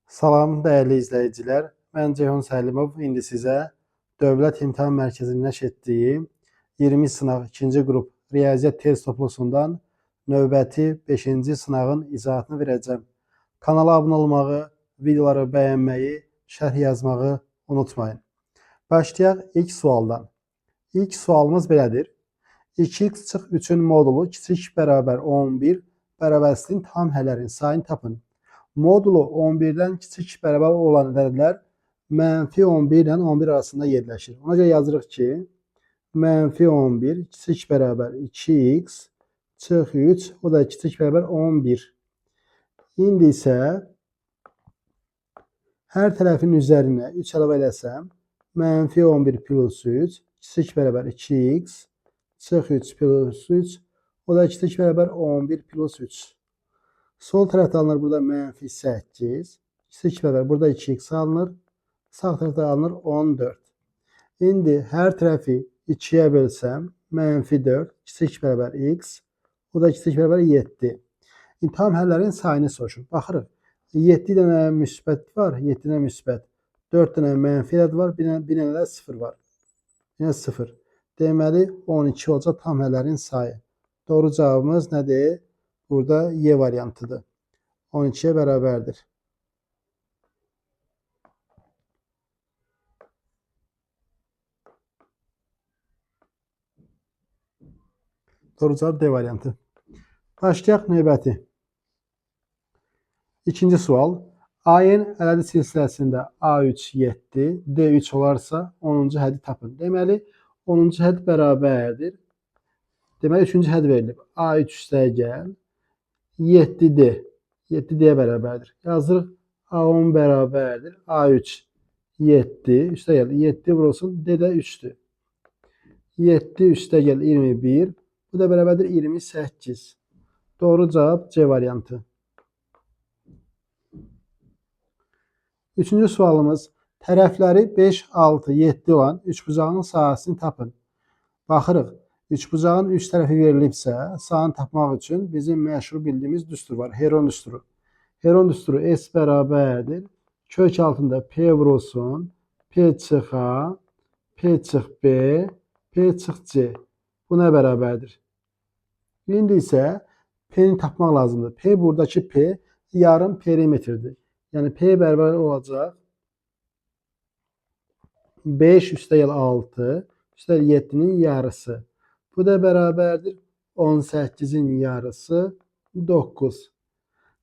Salam dəyərli izləyicilər. Mən Ceyhun Səlimov. İndi sizə Dövlət İmtahan Mərkəzinin nəşr etdiyi 20 sınaq 2-ci qrup riyaziyyat test toplusundan növbəti 5-ci sınağın izahatını verəcəm. Kanala abunə olmağı, videoları bəyənməyi, şərh yazmağı unutmayın. Başlayaq ilk sualdan. İlk sualımız belədir. 2x çıx 3-ün modulu kiçik bərabər 11 bərabərsizliyin tam həllərin sayını tapın. Modulu 11-dən kiçik bərabər olan ədədlər mənfi 11 ilə 11 arasında yerləşir. Ona görə yazırıq ki, mənfi 11 kiçik bərabər 2x çıx 3, o da kiçik bərabər 11. İndi isə hər tərəfin üzərinə 3 əlavə eləsəm, mənfi 11 plus 3 kiçik bərabər 2x çıx 3 plus 3, o da kiçik bərabər 11 plus 3. Sol tərəfdə alınır burada mənfi 8, kiçik bərabər burada 2x alınır, sağ tərəfdə alınır 14. İndi hər tərəfi 2-yə bölsəm, mənfi 4, kiçik bərabər x, o da kiçik bərabər 7. İndi tam həllərin sayını soruşur. Baxırıq, 7 dənə müsbət var, 7 dənə müsbət, 4 dənə mənfi ədəd var, bir dənə də 0 var. Yəni 0. Deməli, 12 olacaq tam həllərin sayı. Doğru cavabımız nədir? Burada Y variantıdır. 12-yə bərabərdir. Doğru cavab D variantı. Başlayaq növbəti. İkinci sual. AN ədədi silsiləsində A3 7, D3 olarsa 10-cu həddi tapın. Deməli, 10-cu hədd bərabərdir. Deməli, 3-cü hədd verilib. A3 üstə gəl. 7D. 7D-yə bərabərdir. Yazırıq A10 bərabərdir. A3 7. Üstə gəl 7 vurulsun. D də 3-dür. 7 üstə gəl 21. Bu da bərabərdir 28. Doğru cavab C variantı. Üçüncü sualımız. Tərəfləri 5, 6, 7 olan üçbucağın sahəsini tapın. Baxırıq. Üçbucağın üç tərəfi verilibsə, sahəni tapmaq üçün bizim məşhur bildiyimiz düstur var. Heron düsturu. Heron düsturu S bərabərdir. Kök altında P vurulsun. P çıx A, P çıx B, P çıx C. Bu nə bərabərdir? İndi isə P-ni tapmaq lazımdır. P buradakı P yarım perimetrdir. Yəni P bərabər olacaq 5 üstə gəl 6 üstə gəl 7-nin yarısı. Bu da bərabərdir 18-in yarısı 9.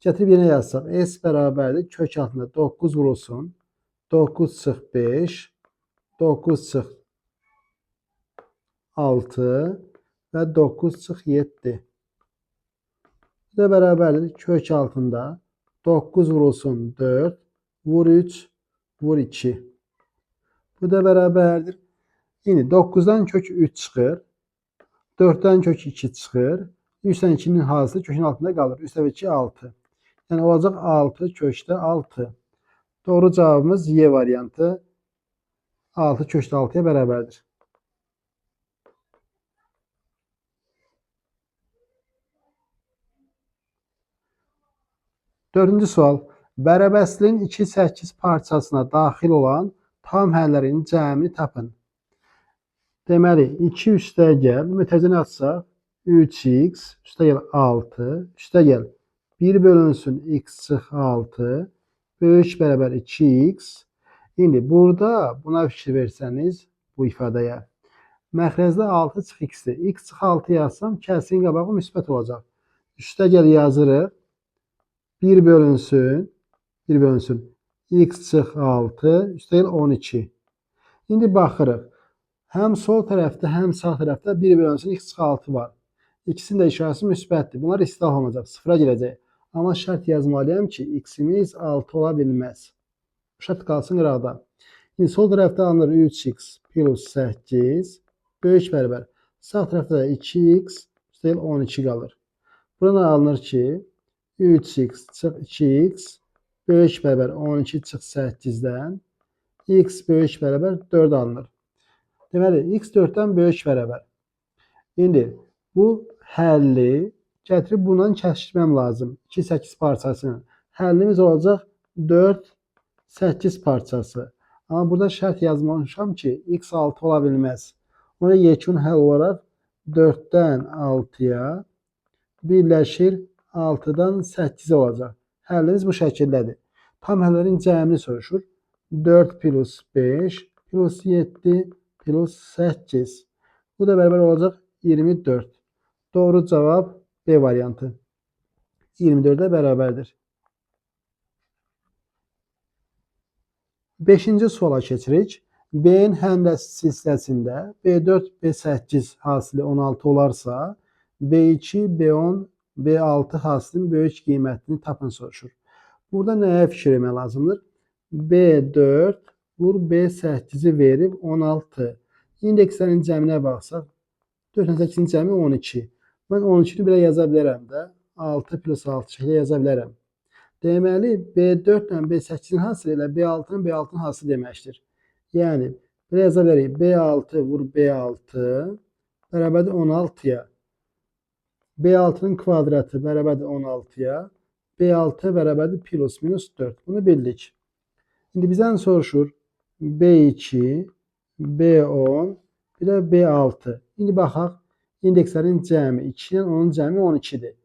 Gətirib yenə yazsaq S bərabərdir kök altında 9 vurulsun. 9 çıx 5, 9 çıx 6 və 9 çıx 7. Bu da bərabərdir kök altında 9 vurulsun 4, vur 3, vur 2. Bu da bərabərdir. İndi 9-dan kök 3 çıxır. 4-dən kök 2 çıxır. 3-dən 2-nin hasılı kökün altında qalır. 3 dəfə 2, 6. Yəni olacaq 6 kökdə 6. Doğru cavabımız Y variantı. 6 kökdə 6-ya bərabərdir. Dördüncü sual. Bərabərsizliyin 2, 8 parçasına daxil olan tam həllərin cəmini tapın. Deməli, 2 üstə gəl, mütəzini açsaq, 3x üstə gəl 6, üstə gəl 1 bölünsün x çıx 6, böyük bərabər 2x. İndi burada buna fikir versəniz, bu ifadəyə, məxrəcdə 6 çıx x-dir. X çıx 6 yazsam, kəsin qabağı müsbət olacaq. Üstə gəl yazırıq, 1 bölünsün, 1 bölünsün, x çıx 6, üstə gəl 12. İndi baxırıq. Həm sol tərəfdə, həm sağ tərəfdə 1 bölünsün x çıx 6 var. İkisinin də işarəsi müsbətdir. Bunlar islah olunacaq, sıfıra girəcək. Amma şərt yazmalıyam ki, x-imiz 6 ola bilməz. Şərt qalsın qıraqda. İndi sol tərəfdə alınır 3x plus 8 böyük bərabər. Sağ tərəfdə də 2x üstəgəl 12 qalır. Buradan alınır ki, 3x çıx 2x böyük bərabər 12 çıx 8-dən x böyük bərabər 4 alınır. Deməli, x 4-dən böyük bərabər. İndi bu həlli gətirib bundan kəsişdirməm lazım. 2, 8 parçasını. Həllimiz olacaq 4, 8 parçası. Amma burada şərt yazmışam ki, x 6 ola bilməz. Ona yekun həll olaraq 4-dən 6-ya birləşir 6-dan 8-ə olacaq. Həllimiz bu şəkildədir. Tam həllərin cəmini soruşur. 4 plus 5 plus 7 plus 8. Bu da bərabər olacaq 24. Doğru cavab B variantı. 24'e bərabərdir. 5-ci suala keçirik. B-nin həmlə silsiləsində B4, B8 hasili 16 olarsa, B2, B10, B6 hasilinin böyük qiymətini tapın soruşur. Burada nəyə fikir vermək lazımdır? B4 vur B8-i verib 16. İndekslərin cəminə baxsaq, 4 ilə 8-in cəmi 12. Mən 12-ni belə yaza bilərəm də. 6 plus 6 şəkildə yaza bilərəm. Deməli, B4 ilə B8-in hasili ilə B6-nın B6-nın hasili deməkdir. Yəni, belə yaza bilərik. B6 vur B6 bərabərdir 16-ya. B6-nın kvadratı bərabərdir 16-ya. B6 bərabərdir plus minus 4. Bunu bildik. İndi bizdən soruşur B2, B10, bir də B6. İndi baxaq, indekslərin cəmi 2 ilə onun cəmi 12-dir.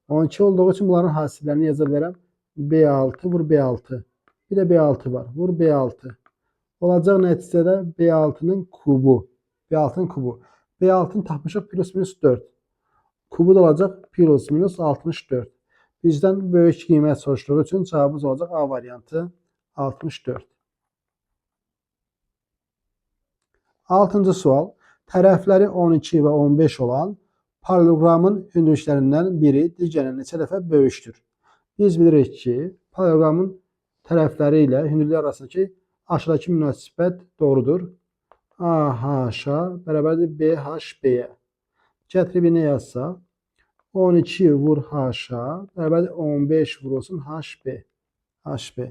12 olduğu üçün bunların hasillərini yaza bilərəm. B6 vur B6. Bir də B6 var. Vur B6. Olacaq nəticədə B6-nın kubu. B6-nın kubu. B6-nı tapmışıq plus minus 4. Kubu da olacaq plus minus 64. Bizdən böyük qiymət soruşduğu üçün cavabımız olacaq A variantı 64. 6-cı sual. Tərəfləri 12 və 15 olan paralleloqramın hündürlüklərindən biri digərindən neçə dəfə böyükdür? Biz bilirik ki, paralleloqramın tərəfləri ilə hündürlüyü arasındakı aşağıdakı münasibət doğrudur. AH bərabərdir BHB-yə. Gətirib nə yazsaq? 12 vur H bərabərdir 15 vurulsun HB. HB.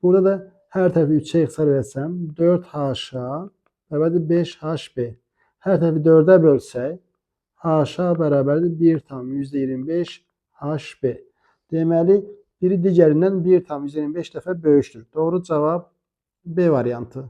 Burada da hər tərəfi 3-ə ixtisar eləsəm 4H bərabərdir 5HB. Hər tərəfi 4-ə bölsək H bərabərdir 1,25 HB. Deməli, biri digərindən 1,25 dəfə böyükdür. Doğru cavab B variantı.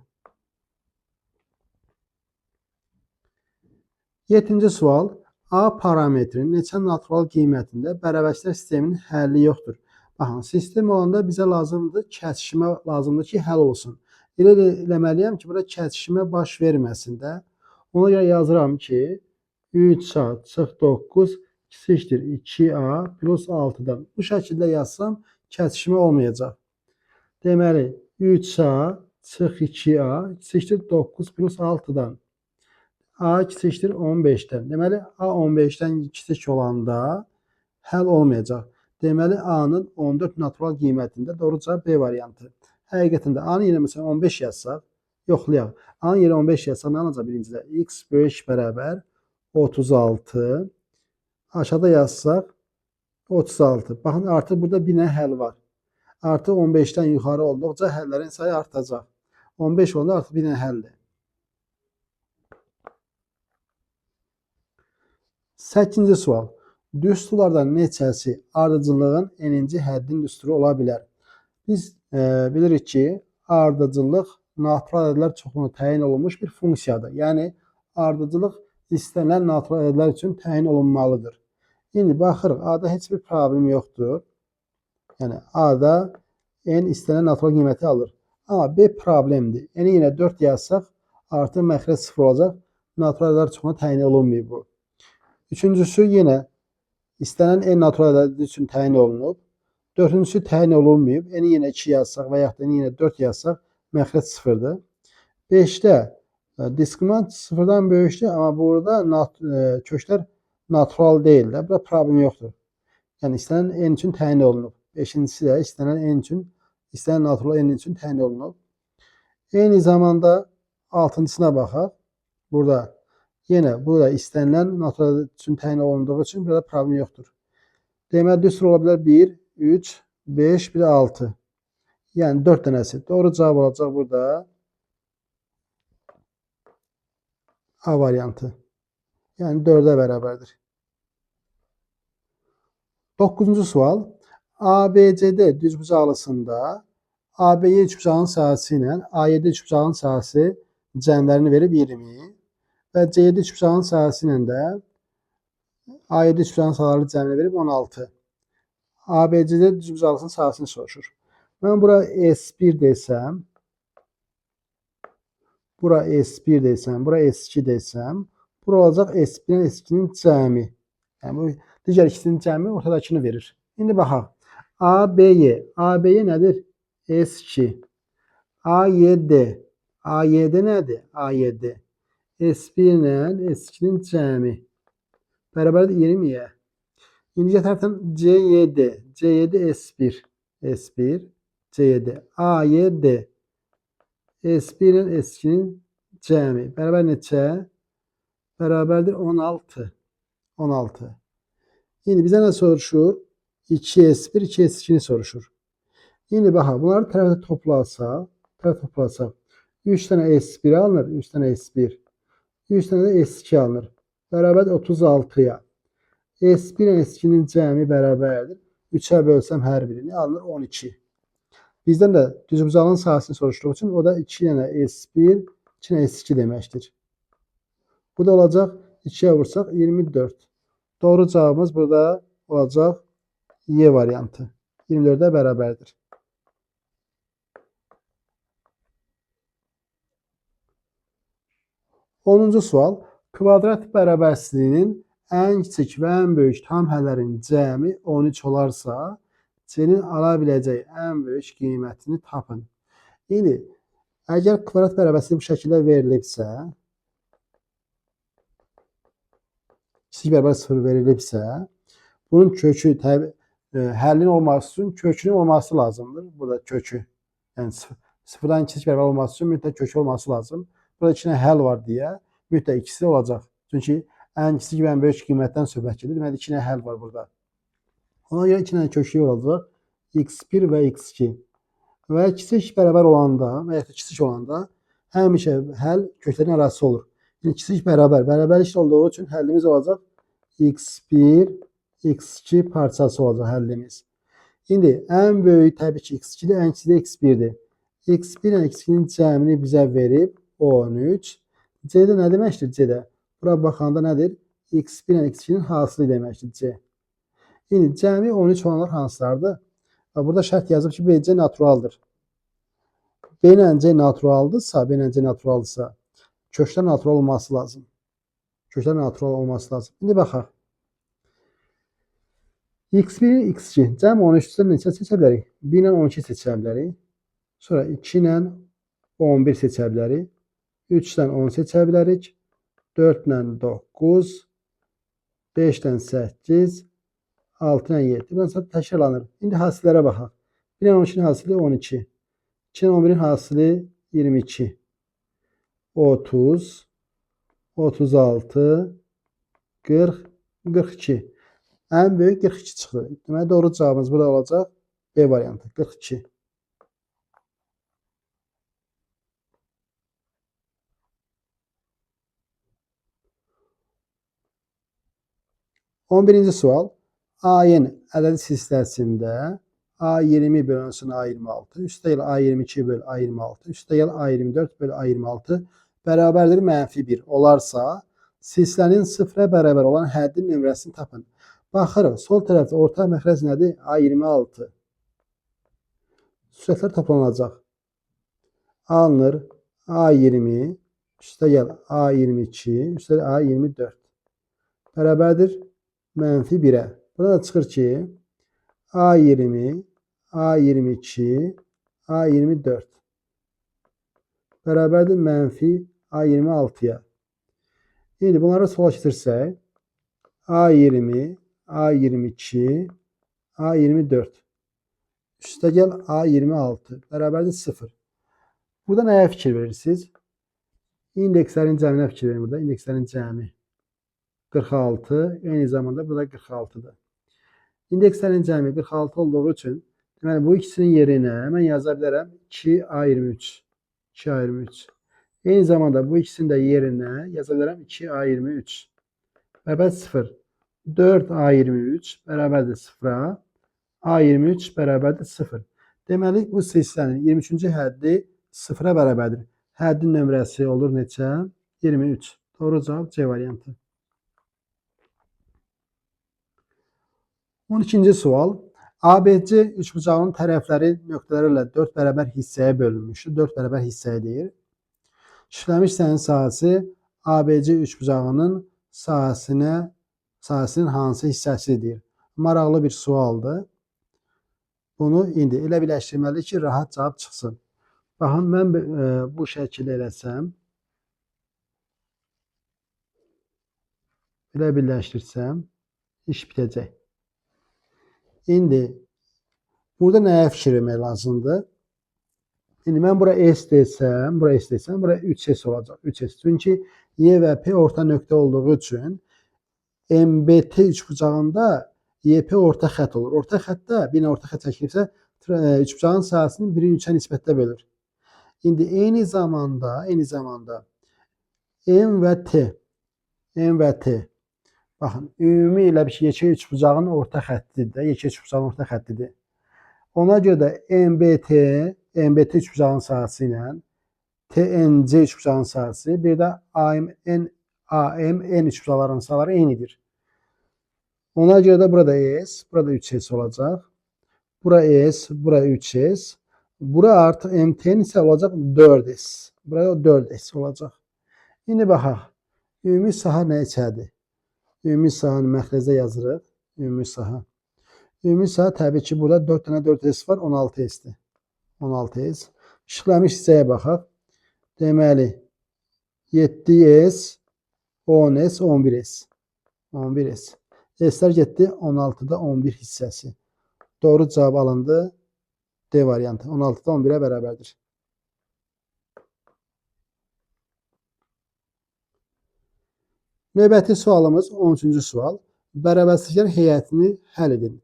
7-ci sual. A parametrinin neçə natural qiymətində bərabərsizlər sisteminin həlli yoxdur? Baxın, sistem olanda bizə lazımdır, kəsişmə lazımdır ki, həll olsun. Elə eləməliyəm ki, burada kəsişmə baş verməsin də. Ona görə yazıram ki, 3A çıx 9 kiçikdir 2A plus 6-dan. Bu şəkildə yazsam, kəsişmə olmayacaq. Deməli, 3A çıx 2A kiçikdir 9 plus 6-dan. A kiçikdir 15-dən. Deməli, A 15-dən kiçik olanda həll olmayacaq. Deməli, A-nın 14 natural qiymətində doğru cavab B variantı. Həqiqətən də A-nın yerinə məsələn 15 yazsaq, yoxlayaq. A-nın yerinə 15 yazsaq nə olacaq birincidə? X böyük bərabər 36. Aşağıda yazsaq 36. Baxın, artıq burada bir dənə həll var. Artıq 15-dən yuxarı olduqca həllərin sayı artacaq. 15 olanda artıq bir dənə həldir. 8-ci sual. Düsturlardan neçəsi ardıcıllığın n-ci həddin düsturu ola bilər? Biz bilirik ki, ardıcıllıq natural ədədlər çoxluğuna təyin olunmuş bir funksiyadır. Yəni, ardıcıllıq istənilən natural ədədlər üçün təyin olunmalıdır. İndi baxırıq, A-da heç bir problem yoxdur. Yəni, A-da n istənilən natural qiyməti alır. Amma B problemdir. N-i yenə 4 yazsaq, artıq məxrəc 0 olacaq. Natural ədədlər çoxluğuna təyin olunmayıb bu. Üçüncüsü yenə istənilən n natural ədədi üçün təyin olunub. Dördüncüsü təyin olunmayıb. N-i yenə 2 yazsaq və yaxud da n-i yenə 4 yazsaq, məxrəc 0-dır. 5-də diskriminant 0-dan böyükdür, amma burada köklər natural deyil də. Burada problem yoxdur. Yəni, istənilən n üçün təyin olunub. Beşincisi də istənilən n üçün, istənilən natural n üçün təyin olunub. Eyni zamanda altıncısına baxaq. Burada yenə burada istənilən natural üçün təyin olunduğu üçün burada problem yoxdur. Deməli, düstur ola bilər 1, 3, 5, bir də 6. Yəni, 4 dənəsi. Doğru cavab olacaq burada A variantı. Yəni, 4-ə bərabərdir. 9-cu sual. ABCD düzbucaqlısında ABY üçbucağın sahəsi ilə AYD üçbucağın sahəsi cəmlərini verib 20 və CD üçbucağın sahəsi ilə də AYD üçbucağın sahələri cəmini verib 16. ABCD düzbucaqlısının sahəsini soruşur. Mən bura S1 desəm, bura S1 desəm, bura S2 desəm, bura olacaq S1-in S2-nin cəmi. Yəni bu digər ikisinin cəmi ortadakını verir. İndi baxaq. ABY. ABY nədir? S2. AYD. AYD nədir? AYD. S1 ilə S2-nin cəmi bərabərdir 20-yə. İndi digər tərəfdən CYD. CYD S1. S1 CYD. AYD. S1 ilə S2-nin cəmi bərabər neçə? Bərabərdir 16. 16. İndi bizə nə soruşur? 2S1, 2S2-ni soruşur. İndi baxaq, bunları tərəfdə toplasaq, 3 dənə S1 alınır, 3 dənə S1, 3 dənə də S2 alınır. Bərabərdir 36-ya. S1 ilə S2-nin cəmi bərabərdir. 3-ə bölsəm hər birini alınır 12. Bizdən də düzbucağın sahəsini soruşduğu üçün o da 2 dənə S1, 2 dənə S2 deməkdir. Bu da olacaq 2-yə vursaq 24. Doğru cavabımız burada olacaq Y variantı. 24-ə bərabərdir. Onuncu sual. Kvadrat bərabərsizliyinin ən kiçik və ən böyük tam həllərin cəmi 13 olarsa, C-nin ala biləcəyi ən böyük qiymətini tapın. İndi, əgər kvadrat bərabərsizliyi bu şəkildə verilibsə, kiçik bərabər 0 verilibsə, bunun kökü təbii həllin olması üçün kökünün olması lazımdır. Burada kökü, yəni sıfırdan kiçik bərabər olması üçün mütləq kökü olması lazım. Burada iki dənə həll var deyə mütləq ikisi olacaq. Çünki ən kiçik və ən böyük qiymətdən söhbət gedir. Deməli, iki dənə həll var burada. Ona görə iki dənə kökü olacaq. X1 və X2. Və kiçik bərabər olanda və ya da kiçik olanda həmişə həll köklərin arası olur. Yəni kiçik bərabər, bərabərlik olduğu üçün həllimiz olacaq X1, X2 parçası olacaq həllimiz. İndi ən böyük təbii ki X2-dir, ən kiçik də X1-dir. X1 ilə X2-nin cəmini bizə verib 13. C-də nə deməkdir C-də? Bura baxanda nədir? X1 ilə X2-nin hasılı deməkdir C. İndi cəmi 13 olanlar hansılardır? Burada şərt yazıb ki, BC naturaldır. B ilə C naturaldısa, B ilə C naturaldısa, köklər natural olması lazım. Köklər natural olması lazım. İndi baxaq. X1, X2. Cəm 13-dən neçə seçə bilərik? 1 ilə 12 seçə bilərik. Sonra 2 ilə 11 seçə bilərik. 3 ilə 10 seçə bilərik. 4 ilə 9, 5 ilə 8, 6 ilə 7. Bundan sonra təkrarlanır. İndi hasillərə baxaq. 1 ilə 12-nin hasili 12. 2 ilə 11-in hasili 22. 30, 36, 40, 42. Ən böyük 42 çıxır. Deməli, doğru cavabımız burada olacaq B variantı, 42. On birinci sual. AN ədədi silsiləsində A20 bölünsün A26, üstəgəl A22 böl A26, üstəgəl A24 böl A26 bərabərdir mənfi 1 olarsa, silsilənin sıfıra bərabər olan həddin nömrəsini tapın. Baxırıq, sol tərəfdə ortaq məxrəc nədir? A26. Sürətlər toplanacaq. Alınır A20, üstəgəl A22, üstəgəl A24 bərabərdir mənfi 1-ə. Burada da çıxır ki, A20, A22, A24 bərabərdir mənfi A26-ya. İndi bunları sola keçirsək, A20, A22, A24 üstəgəl A26 bərabərdir 0. Burada nəyə fikir verirsiniz? İndekslərin cəminə fikir verin burada. İndekslərin cəmi 46, eyni zamanda burada 46-dır. İndekslərin cəmi 46 olduğu üçün deməli bu ikisinin yerinə mən yaza bilərəm 2A23. 2A23. Eyni zamanda bu ikisinin də yerinə yaza bilərəm 2A23. Bərabər 0. 4A23 bərabərdir 0-a. A23 bərabərdir 0. Deməli, bu silsilənin 23-cü həddi 0-a bərabərdir. Həddin nömrəsi olur neçə? 23. Doğru cavab C variantı. 12-ci sual. ABC üçbucağının tərəfləri nöqtələrlə 4 bərabər hissəyə bölünmüşdür. 4 bərabər hissəyə deyir. İşləmiş hissənin sahəsi ABC üçbucağının sahəsinin hansı hissəsi deyir. Maraqlı bir sualdır. Bunu indi elə birləşdirməliyik ki, rahat cavab çıxsın. Baxın, mən bu şəkildə eləsəm, belə birləşdirsəm, iş bitəcək. İndi burada nəyə fikir vermək lazımdır? İndi mən bura S desəm, bura S desəm, bura 3S olacaq. 3S. Çünki Y və P orta nöqtə olduğu üçün MBT üçbucağında YP orta xətt olur. Orta xəttdə bir orta xətt çəkilibsə, üçbucağın sahəsini 1-in 3-ə nisbətdə bölür. İndi eyni zamanda M və T, baxın, ümumi elə bir şey YK üçbucağın orta xəttidir də, YK üçbucağın orta xəttidir. Ona görə də MBT üçbucağın sahəsi ilə TNC üçbucağın sahəsi, bir də AMN üçbucaqların sahələri eynidir. Ona görə də burada S, burada 3S olacaq. Bura S, bura 3S. Bura artıq MTN isə olacaq 4S. Burada 4S olacaq. İndi baxaq. Ümumi sahə neçədir? Ümumi sahəni məxrəcdə yazırıq. Ümumi sahə. Ümumi sahə təbii ki, burada 4 dənə 4S var, 16S-dir. 16S. İşləmiş hissəyə baxaq. Deməli, 7S, 10S, 11S. 11S. S-lər getdi 16-da 11 hissəsi. Doğru cavab alındı. D variantı. 16-da 11-ə bərabərdir. Növbəti sualımız 13-cü sual. Bərabərsizliklər heyətini həll edin.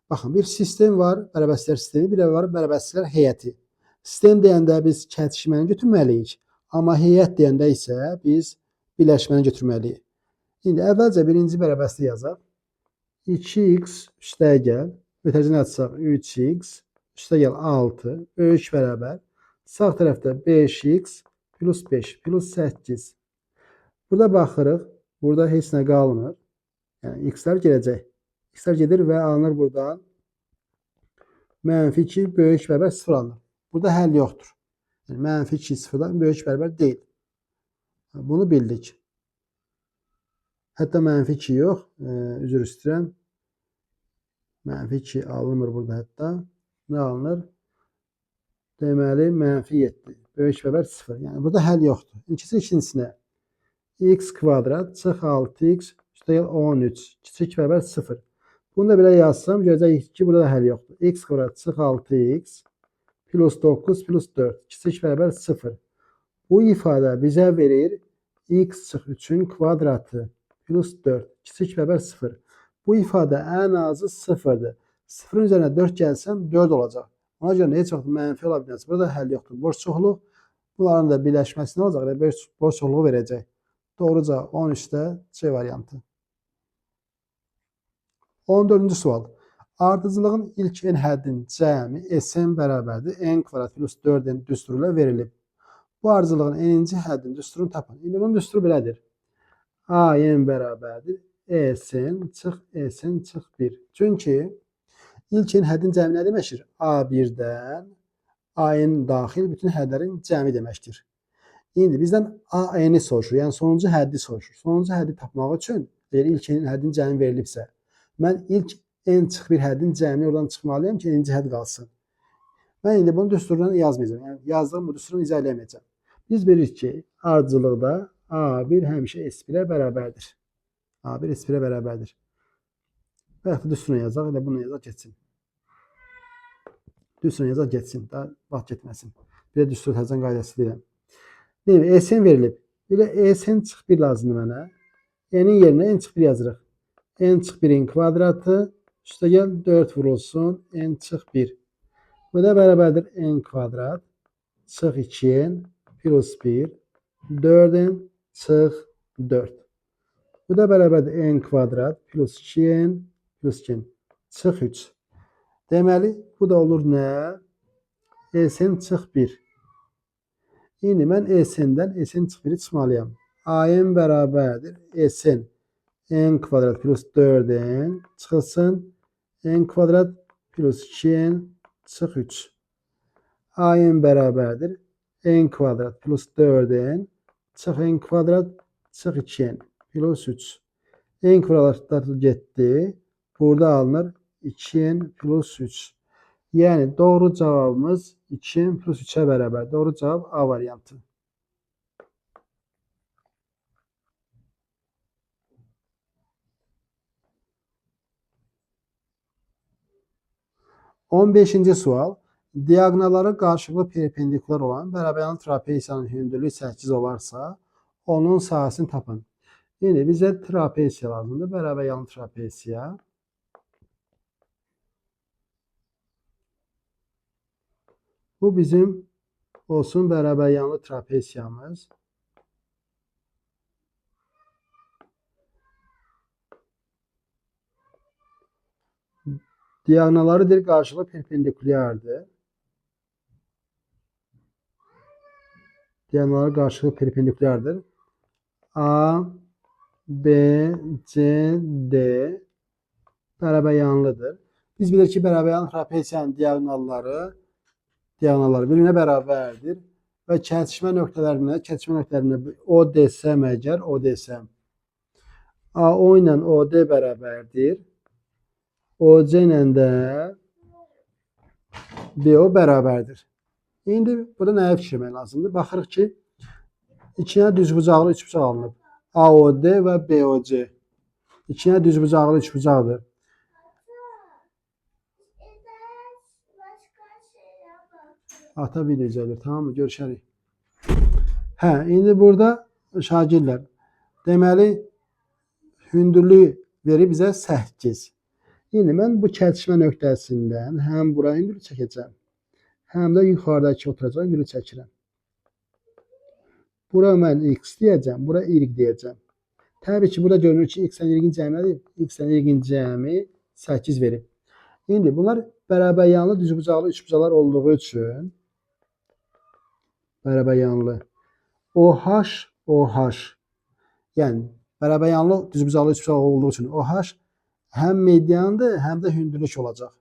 Baxın, bir sistem var, bərabərsizliklər sistemi, bir də var bərabərsizliklər heyəti. Sistem deyəndə biz kətişməni götürməliyik, amma heyət deyəndə isə biz birləşməni götürməliyik. İndi əvvəlcə birinci bərabərsizlik yazaq. 2x üstəgəl, ötəcinə açsaq 3x üstəgəl 6 böyük bərabər. Sağ tərəfdə 5x plus 5 plus 8. Burada baxırıq, burada heç nə qalmır. Yəni x-lər gedəcək. X-lər gedir və alınır buradan. Mənfi 2 böyük bərabər 0 alınır. Burada həll yoxdur. Yəni, mənfi 2 sıfırdan böyük bərabər deyil. Bunu bildik. Hətta mənfi 2 yox, üzr istəyirəm. Mənfi 2 alınmır burada hətta. Nə alınır? Deməli, mənfi 7. Böyük bərabər 0. Yəni, burada həll yoxdur. İndi ikincisinə. X kvadrat çıx 6x üstəgəl 13. Kiçik bərabər 0. Bunu da belə yazsam, görəcəyik ki, burada da həll yoxdur. X kvadrat çıx 6x plus 9 plus 4. Kiçik bərabər 0. Bu ifadə bizə verir x çıx 3-ün kvadratı plus 4. Kiçik bərabər 0. Bu ifadə ən azı 0-dır. 0-ın üzərinə 4 gəlsəm 4 olacaq. Ona görə heç vaxt mənfi ola bilməz. Burada həll yoxdur. Boş çoxluq. Bunların da birləşməsi nə olacaq? Elə boş çoxluğu verəcək. Doğru cavab 13-də C variantı. 14-cü sual. Ardıcılığın ilk n həddinin cəmi Sn bərabərdir. N kvadrat plus 4n düsturu ilə verilib. Bu ardıcılığın n-ci həddinin düsturunu tapın. İndi bunun düsturu belədir. A n bərabərdir. Sn çıx Sn çıx 1. Çünki ilk n həddin cəmi nə deməkdir? A1-dən AN daxil bütün hədlərin cəmi deməkdir. İndi bizdən AN-i soruşur, yəni sonuncu həddi soruşur. Sonuncu həddi tapmaq üçün, əgər ilk n həddin cəmi verilibsə, mən ilk n çıx 1 həddin cəmini oradan çıxmalıyam ki, n-ci hədd qalsın. Mən indi bunu düsturdan yazmayacağam. Yəni yazdığım bu düsturunu izah eləməyəcəm. Biz bilirik ki, ardıcılıqda A1 həmişə S1-ə bərabərdir. A1 S1-ə bərabərdir. Və yaxud da düsturunu yazaq, elə bunu yazaq getsin. Düsturunu yazaq getsin, daha vaxt getməsin. Bir də düstur təzən qaydası deyirəm. Deyim, SN verilib. Bir də SN çıx 1 lazımdır mənə. N-in yerinə N çıx 1 yazırıq. N çıx 1-in kvadratı üstəgəl 4 vurulsun N çıx 1. Bu da bərabərdir N kvadrat çıx 2N plus 1 4N çıx 4. Bu da bərabərdir N kvadrat plus 2N plus 2N çıx 3. Deməli, bu da olur nə? Sn çıx 1. İndi mən Sn-dən Sn çıx 1-i çıxmalıyam. AN bərabərdir. Sn n kvadrat plus 4n çıxılsın. N kvadrat plus 2n çıx 3. AN bərabərdir. N kvadrat plus 4n çıx n kvadrat çıx 2n plus 3. N kvadratlar getdi. Burada alınır 2n plus 3. Yəni doğru cavabımız 2n plus 3'e bərabər. Doğru cavab A variantı. 15-ci sual. Diaqonalları qarşılıqlı perpendikular olan bərabəryanlı trapesiyanın hündürlüyü 8 olarsa, onun sahəsini tapın. İndi bizə trapesiya lazımdır. Bərabəryanlı trapesiya. Bu bizim olsun bərabəryanlı trapesiyamız. Diaqonalları deyir qarşılıqlı perpendikulyardır. Diaqonalları qarşılıqlı perpendikulyardır. A, B, C, D bərabəryanlıdır. Biz bilirik ki, bərabəryanlı trapesiyanın diaqonalları bir-birinə bərabərdir və kəsişmə nöqtələrinə O desəm əgər, O desəm, AO ilə OD bərabərdir. OC ilə də BO bərabərdir. İndi burada nəyə fikirmək lazımdır? Baxırıq ki, iki dənə düzbucaqlı üçbucaq alınıb. AOD və BOC. İki dənə düzbucaqlı üçbucaqdır. Ata video izləyir, tamam mı? Görüşərik. Hə, indi burada şagirdlər, deməli, hündürlüyü verir bizə 8. İndi mən bu kəsişmə nöqtəsindən həm bura hündürlük çəkəcəm, həm də yuxarıdakı oturacaq hündürlük çəkirəm. Bura mən x deyəcəm, bura y deyəcəm. Təbii ki, burada görünür ki, x-lə y-in cəmi nədir? X-lə y-in cəmi 8 verib. İndi bunlar bərabəryanlı düzbucaqlı üçbucaqlar olduğu üçün bərabəryanlı OH, OH, yəni bərabəryanlı düzbucaqlı üçbucaq olduğu üçün OH həm mediandır, həm də hündürlük olacaq.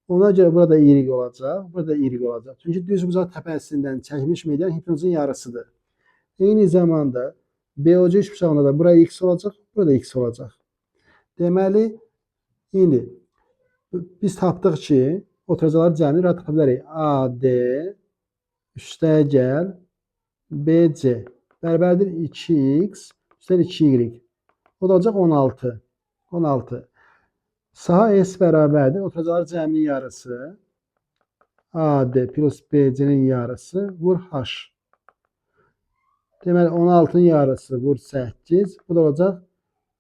Ona görə burada y olacaq, burada y olacaq. Çünki düzbucaq təpəsindən çəkilmiş median hipotenuzun yarısıdır. Eyni zamanda BOC üçbucağında da bura x olacaq, burada x olacaq. Deməli, indi biz tapdıq ki, oturacaqlar cəmini rahat tapa bilərik. AD üstə gəl BC bərabərdir 2x üstə 2y. O da olacaq 16. 16. Saha S bərabərdir. Oturacaqlar cəminin yarısı AD plus BC-nin yarısı vur H. Deməli, 16-nın yarısı vur 8. Bu da olacaq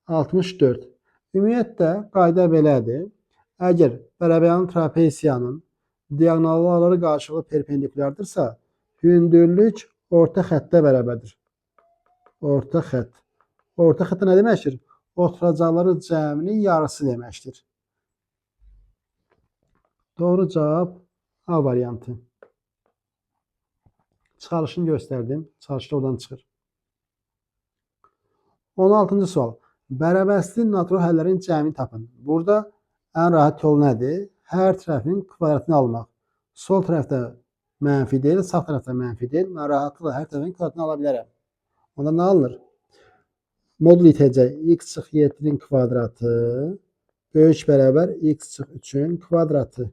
64. Ümumiyyətlə, qayda belədir. Əgər bərabəryanlı trapesiyanın diaqonalları qarşılıqlı perpendikulyardırsa, hündürlük orta xəttə bərabərdir. Orta xətt. Orta xəttə nə deməkdir? Oturacaqları cəminin yarısı deməkdir. Doğru cavab A variantı. Çıxarışını göstərdim. Çıxarış da oradan çıxır. 16-cı sual. Bərabərsiz natural həllərin cəmini tapın. Burada ən rahat yol nədir? Hər tərəfin kvadratını almaq. Sol tərəfdə mənfi deyil, sağ tərəfdə mənfi deyil. Mən rahatlıqla hər tərəfin kvadratını ala bilərəm. Onda nə alınır? Modul itəcək. X çıx 7-nin kvadratı böyük bərabər x çıx 3-ün kvadratı.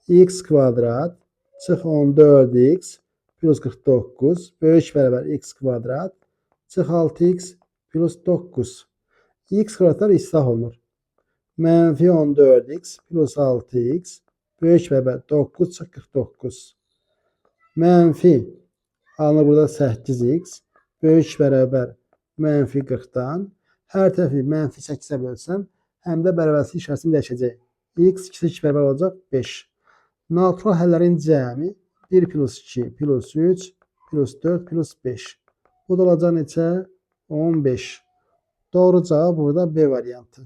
X kvadrat çıx 14x plus 49 böyük bərabər x kvadrat çıx 6x plus 9. X kvadratlar islah olunur. Mənfi 14x plus 6x böyük bərabər 9 çıx 49. Mənfi alınır burada 8x böyük bərabər mənfi 40-dan. Hər tərəfi mənfi 8-ə bölsəm, həm də bərabərsiz işarəsini dəyişəcək. X 2 bərabər olacaq 5. Natural həllərin cəmi 1 plus 2 plus 3 plus 4 plus 5. Bu da olacaq neçə? 15. Doğru cavab burada B variantı.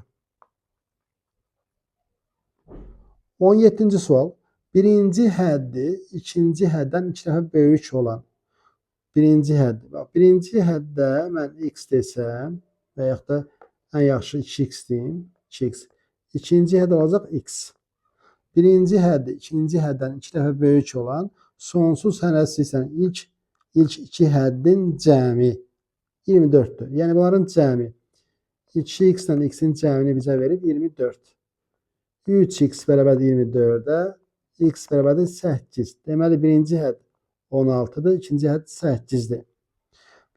17-ci sual. Birinci həddi ikinci həddən 2 dəfə böyük olan birinci həddi. Bax, birinci həddə mən x desəm və yaxud da ən yaxşı 2x deyim. 2x. İkinci hədd olacaq x. Birinci həddi ikinci həddən 2 dəfə böyük olan sonsuz hərəsi isə ilk iki həddin cəmi 24-dür. Yəni bunların cəmi 2x ilə x-in cəmini bizə verib 24. 3x bərabərdir 24-ə, x bərabərdir 8. Deməli, birinci hədd 16-dır, ikinci hədd 8-dir.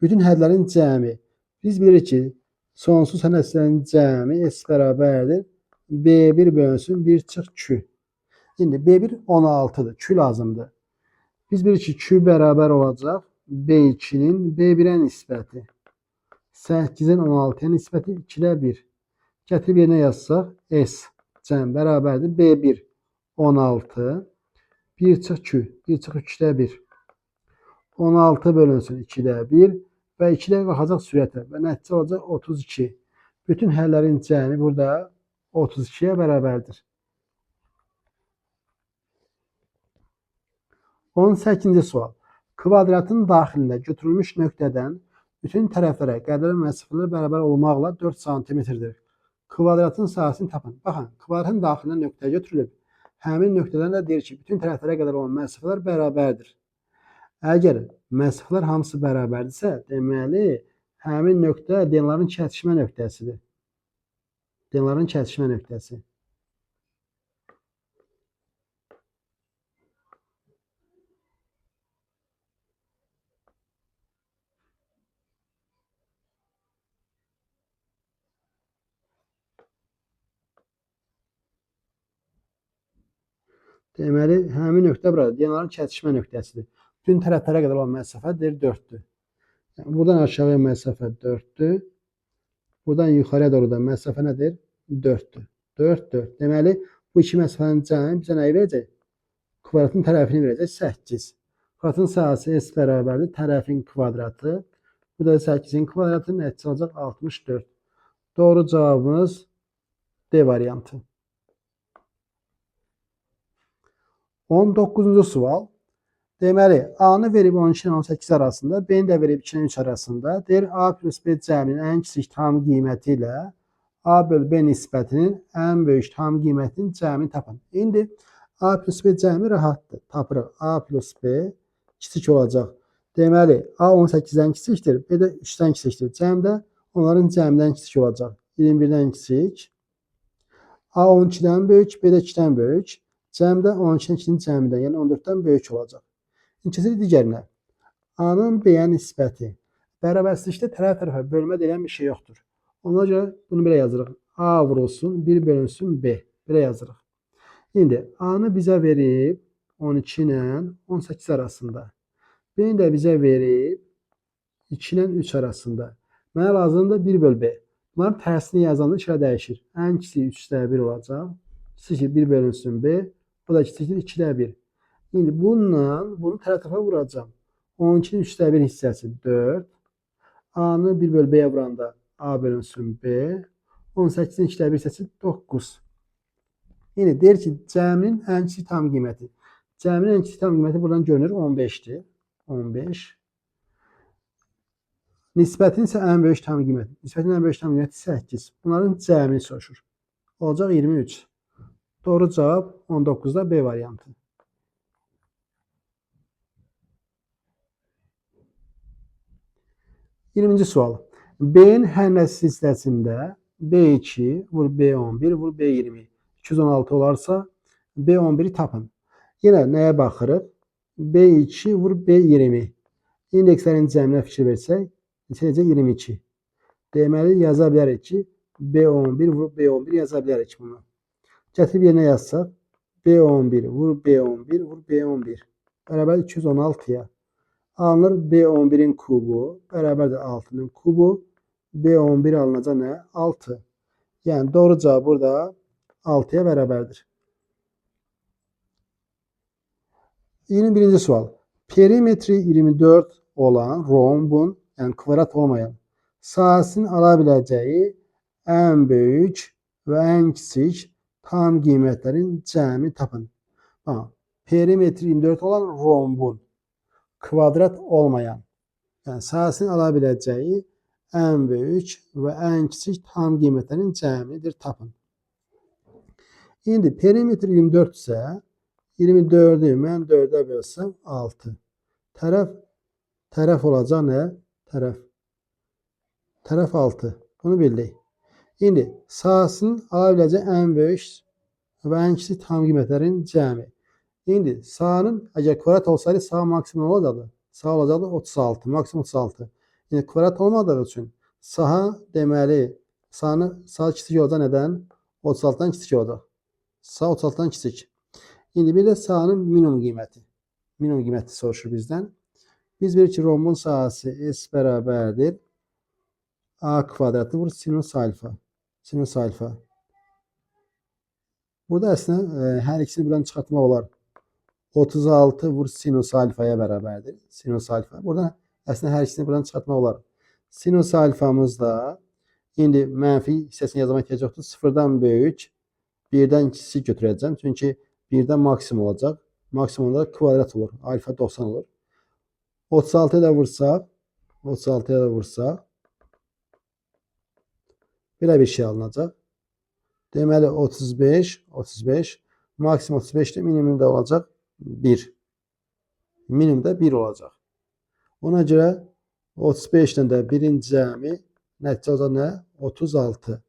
Bütün hədlərin cəmi. Biz bilirik ki, sonsuz hədlərin cəmi s bərabərdir B1 bölünsün 1 çıx Q. İndi B1 16-dır, Q lazımdır. Biz bilirik ki, Q bərabər olacaq B2-nin B1-ə nisbəti. 8-in 16-ya nisbəti 2-də 1. Gətirib yerinə yazsaq, S cəm bərabərdir B1 16, 1 çıx Q, 1 çıx 3-də 1. 16 bölünsün 2-də 1 və 2-də qalxacaq sürətə və nəticə olacaq 32. Bütün həllərin cəmi burada 32-yə bərabərdir. 18-ci sual. Kvadratın daxilində götürülmüş nöqtədən bütün tərəflərə qədər məsafələr bərabər olmaqla 4 santimetrdir. Kvadratın sahəsini tapın. Baxın, kvadratın daxilində nöqtə götürülüb. Həmin nöqtədən də deyir ki, bütün tərəflərə qədər olan məsafələr bərabərdir. Əgər məsafələr hamısı bərabərdirsə, deməli, həmin nöqtə denların kəsişmə nöqtəsidir. Denların kəsişmə nöqtəsi. Deməli, həmin nöqtə burada denların kəsişmə nöqtəsidir. Bütün tərəflərə qədər olan məsafə deyir 4-dür. Yəni, buradan aşağıya məsafə 4-dür. Buradan yuxarıya doğru da məsafə nədir? 4-dür. 4, 4. Deməli, bu iki məsafənin cəmi bizə nəyi verəcək? Kvadratın tərəfini verəcək 8. Kvadratın sahəsi S bərabərdir tərəfin kvadratı. Bu da 8-in kvadratı, nəticə olacaq 64. Doğru cavabımız D variantı. 19-cu sual. Deməli, A-nı verib 12 ilə 18 arasında, B-ni də verib 2 ilə 3 arasında. Deyir, A plus B cəminin ən kiçik tam qiyməti ilə A böl B nisbətinin ən böyük tam qiymətinin cəmini tapın. İndi A plus B cəmi rahatdır. Tapırıq. A plus B kiçik olacaq. Deməli, A 18-dən kiçikdir, B də 3-dən kiçikdir. Cəm də onların cəmindən kiçik olacaq. 21-dən kiçik. A 12-dən böyük, B də 2-dən böyük. Cəm də 12-nin 2-nin cəmindən, yəni 14-dən böyük olacaq. İndi keçirik digərinə. A-nın B-yə nisbəti. Bərabərsizlikdə tərəf-tərəfə bölmə deyilən bir şey yoxdur. Ona görə bunu belə yazırıq. A vurulsun, 1 bölünsün B. Belə yazırıq. İndi A-nı bizə verib 12 ilə 18 arasında. B-ni də bizə verib 2 ilə 3 arasında. Mənə lazımdır 1 böl B. Bunların tərsini yazanda işlər dəyişir. Ən kiçiyi 3-də 1 olacaq. Kiçikdir 1 bölünsün B. O da kiçikdir 2-də 1. İndi bununla bunu tərəf-tərəfə vuracağam. 12-nin 3-də 1 hissəsi 4. A-nı 1 böl B-yə vuranda A bölünsün B. 18-in 2-də 1 hissəsi 9. İndi deyir ki, cəminin ən kiçik tam qiyməti. Cəminin ən kiçik tam qiyməti buradan görünür 15-dir. 15. Nisbətin isə ən böyük tam qiyməti. Nisbətin ən böyük tam qiyməti 8. Bunların cəmini soruşur. Olacaq 23. Doğru cavab 19-da B variantı. 20-ci sual. B-nin hər nəsə hissəsində B2 vur B11 vur B20 216 olarsa B11-i tapın. Yenə nəyə baxırıq? B2 vur B20. İndekslərin cəminə fikir versək, neçə edəcək? 22. Deməli, yaza bilərik ki, B11 vur B11 yaza bilərik bunu. Gətirib yerinə yazsaq, B11 vur B11 vur B11 bərabər 216-ya. Alınır B11-in kubu bərabərdir 6-nın kubu. B11 alınacaq nə? 6. Yəni doğru cavab burada 6-ya bərabərdir. 21-ci sual. Perimetri 24 olan rombun, yəni kvadrat olmayan sahəsinin ala biləcəyi ən böyük və ən kiçik tam qiymətlərin cəmi tapın. Bax, Perimetri 24 olan rombun kvadrat olmayan, yəni sahəsinin ala biləcəyi ən böyük və ən kiçik tam qiymətlərin cəmidir, tapın. İndi perimetr 24 isə 24-ü mən 4-ə bölsəm 6. Tərəf olacaq nə? Tərəf. Tərəf 6. Bunu bildik. İndi sahəsinin ala biləcəyi ən böyük və ən kiçik tam qiymətlərin cəmi. İndi sahanın, əgər kvadrat olsaydı saha maksimum olacaqdı. Saha olacaqdı 36, maksimum 36. İndi kvadrat olmadığı üçün saha deməli, saha kiçik olacaq nədən? 36-dan kiçik olacaq. Saha 36-dan kiçik. İndi bir də sahanın minimum qiyməti. Minimum qiyməti soruşur bizdən. Biz bilirik ki, rombun sahəsi S bərabərdir A kvadratı vur sinus alfa. Sinus alfa. Burada əslində hər ikisini buradan çıxartmaq olar. 36 vur sinus alfaya bərabərdir. Sinus alfa. Buradan əslində hər ikisini buradan çıxartmaq olar. Sinus alfamız da indi mənfi hissəsini yazmaq ehtiyac yoxdur. 0-dan böyük, 1-dən kiçik götürəcəm. Çünki 1-dən maksimum olacaq. Maksimumda kvadrat olur. Alfa 90 olur. 36-ya da vursaq, 36-ya da vursaq belə bir şey alınacaq. Deməli 35, 35, maksimum 35-dir, minimum da olacaq 1. Minimum da 1 olacaq. Ona görə 35 ilə də 1-in cəmi nəticə olacaq nə? 36.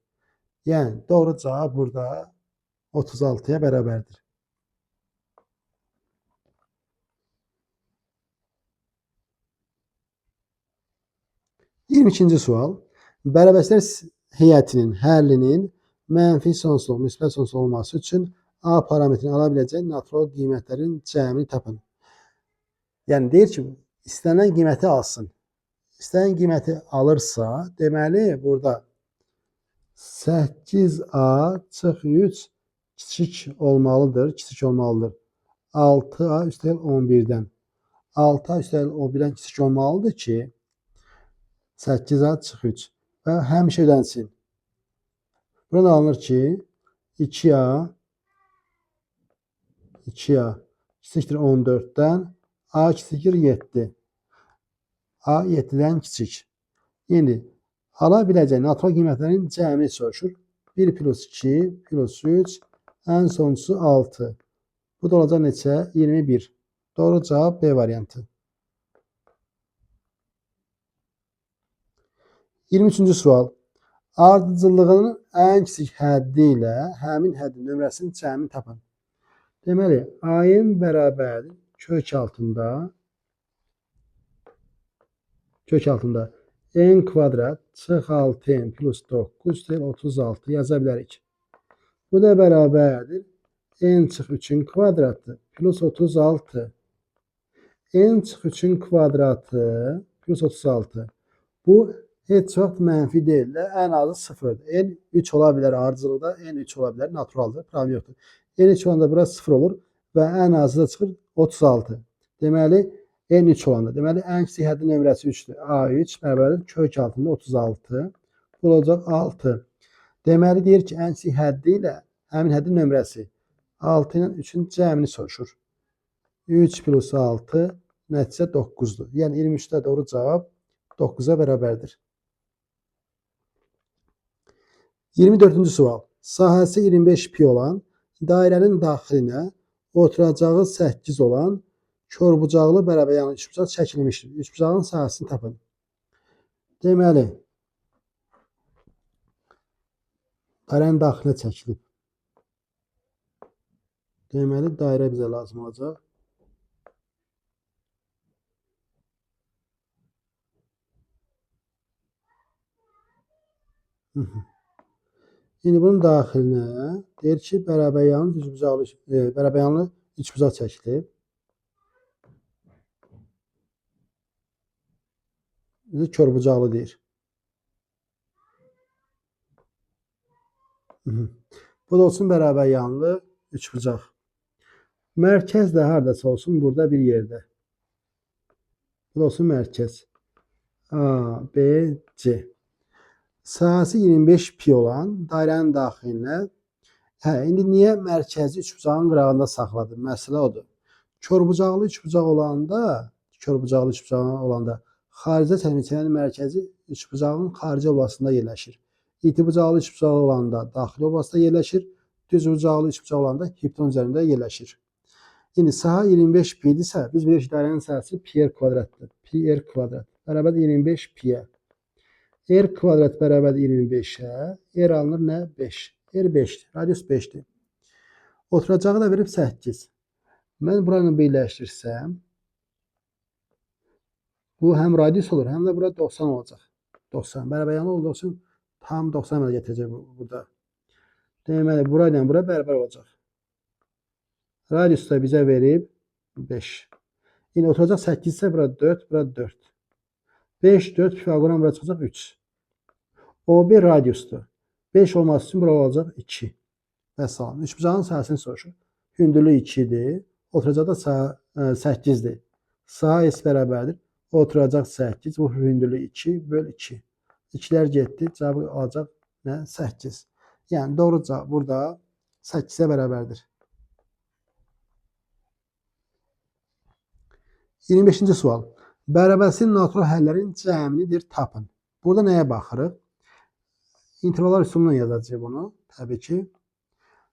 Yəni doğru cavab burada 36-ya bərabərdir. 22-ci sual. Bərabərliklər heyətinin həllinin mənfi sonsuzluq, müsbət sonsuzluq olması üçün A parametrini ala biləcəyi natural qiymətlərin cəmini tapın. Yəni deyir ki, istənilən qiyməti alsın. İstənilən qiyməti alırsa, deməli burada 8A çıx 3 kiçik olmalıdır, kiçik olmalıdır. 6A üstəgəl 11-dən. 6A üstəgəl 11-dən kiçik olmalıdır ki, 8A çıx 3 və həmişə ödənsin. Buradan alınır ki, 2A kiçikdir 14-dən, A kiçikdir 7. A 7-dən kiçik. İndi ala biləcəyi natural qiymətlərin cəmini soruşur. 1 plus 2 plus 3, ən sonuncusu 6. Bu da olacaq neçə? 21. Doğru cavab B variantı. 23-cü sual. Ardıcıllığının ən kiçik həddi ilə həmin həddin nömrəsinin cəmini tapın. Deməli, A-ın bərabərdir kök altında n kvadrat çıx 6n plus 9 del 36 yaza bilərik. Bu da bərabərdir n çıx 3-ün kvadratı plus 36. N çıx 3-ün kvadratı plus 36. Bu heç vaxt mənfi deyil də, ən azı 0-dır. N 3 ola bilər ardıcılıqda, N 3 ola bilər, naturaldır, problem yoxdur. N 3 olanda bura 0 olur və ən azı da çıxır 36. Deməli, N 3 olanda. Deməli, ən kiçik həddin nömrəsi 3-dür. A3 bərabərdir kök altında 36. Bu olacaq 6. Deməli, deyir ki, ən kiçik həddi ilə həmin həddin nömrəsi 6 ilə 3-ün cəmini soruşur. 3 plus 6 nəticə 9-dur. Yəni, 23-də doğru cavab 9-a bərabərdir. 24-cü sual. Sahəsi 25 pi olan dairənin daxilinə oturacağı 8 olan korbucaqlı bərabər, yəni üçbucaq çəkilmişdir. Üçbucağın sahəsini tapın. Deməli, dairənin daxilinə çəkilib. Deməli, dairə bizə lazım olacaq. İndi bunun daxilinə deyir ki, bərabəryanlı düzbucaqlı, bərabəryanlı üçbucaq çəkilib. İndi korbucaqlı deyir. Bu da olsun bərabəryanlı üçbucaq. Mərkəz də haradasa olsun burada bir yerdə. Bu da olsun mərkəz. A, B, C. Sahəsi 25 pi olan dairənin daxilinə. Hə, indi niyə mərkəzi üçbucağın qırağında saxladım? Məsələ odur. Körbucaqlı üçbucaq olanda, xaricdə çəkilmənin mərkəzi üçbucağın xarici oblasında yerləşir. İtibucaqlı üçbucaq olanda daxili oblasında yerləşir. Düzbucaqlı üçbucaq olanda hipton üzərində yerləşir. İndi sahə 25 pi-dirsə, biz bilirik ki, dairənin sahəsi pi r kvadratdır. Pi r kvadrat bərabərdir 25 pi-yə. R kvadrat bərabərdir 25-ə. R alınır nə? 5. R 5-dir. Radius 5-dir. Oturacağı da verib 8. Mən buranı birləşdirsəm, bu həm radius olur, həm də bura 90 olacaq. 90. Bərabər yanı olduğu üçün tam 90 əmələ gətirəcək burada. Deməli, bura ilə bura bərabər olacaq. Radius da bizə verib 5. İndi oturacaq 8 isə bura 4, bura 4. 5, 4, Pifagoran bura çıxacaq 3. O bir radiusdur. 5 olması üçün bura olacaq 2. Vəssalam. Üçbucağın sahəsini soruşur. Hündürlüyü 2-dir. Oturacaq da 8-dir. Sahə S bərabərdir. Oturacaq 8. Bu hündürlüyü 2 böl 2. 2-lər getdi. Cavabı alacaq nə? 8. Yəni doğru cavab burada 8-ə bərabərdir. 25-ci sual. Bərabərsiz natural həllərin cəminidir tapın. Burada nəyə baxırıq? İntervallar üsulundan yazacağıq bunu. Təbii ki.